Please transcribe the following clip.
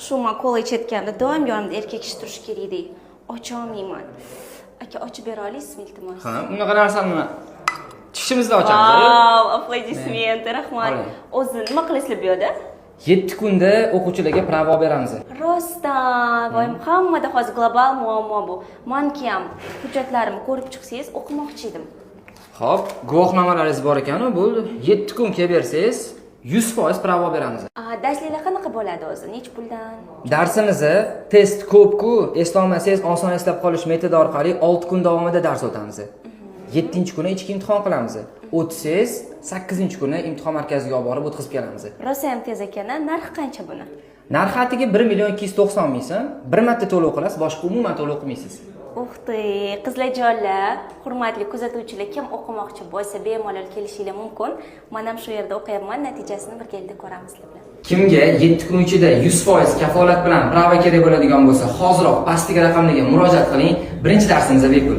Shu man kola ichayotganda doim yonimda erkak kishi turishi kerak dek. Ocholmayman. Aka, ochib bera olasizmi, iltimos? Ha, unaqa narsani tishimizda ochamiz. Vau, аплодисменты, rahmat. Oling. O'zi nima qilasizlar bu yerda? 7 kunda o'quvchilarga права beramiz. Rostdan, voy, hammada hozir global muammo bu. Maniki ham hujjatlarimni ko'rib chiqsangiz, o'qimoqchi edim. Xo'p, guvohnomalaringiz bor ekanu, bo'ldi. 7 kun kelib bersangiz, 100% права beramiz. A, darsliklar qanaqa bo'ladi o'zi? Nechi puldan? Darsimizni test ko'p-ku, eslolmasangiz, oson eslab qolish metodi orqali 6 kun davomida dars o'tamiz. 7-kuni ichki imtihon qilamiz. O'tsangiz, 8-kuni imtihon markaziga olib borib o'tkazib kelamiz. Rosa ham tez ekan, a? Narxi qancha buni? Narxi atigi 1 290 ming so'm. Bir marta to'lov qilasiz, boshqa umuman to'lov qilmaysiz. Ух ты, qizlarjonlar, hurmatli kuzatuvchilar, kim o'qimoqchi bo'lsa, bemalol kelishinglar mumkin. Man ham shu yerda o'qiyapman, natijasini birgalikda ko'ramiz sizlar bilan. Kimga 7 kun ichida 100% kafolat bilan права kerak bo'ladigan bo'lsa, hoziroq pastdagi raqamlarga murojaat qiling. Birinchi darsimiz bepul.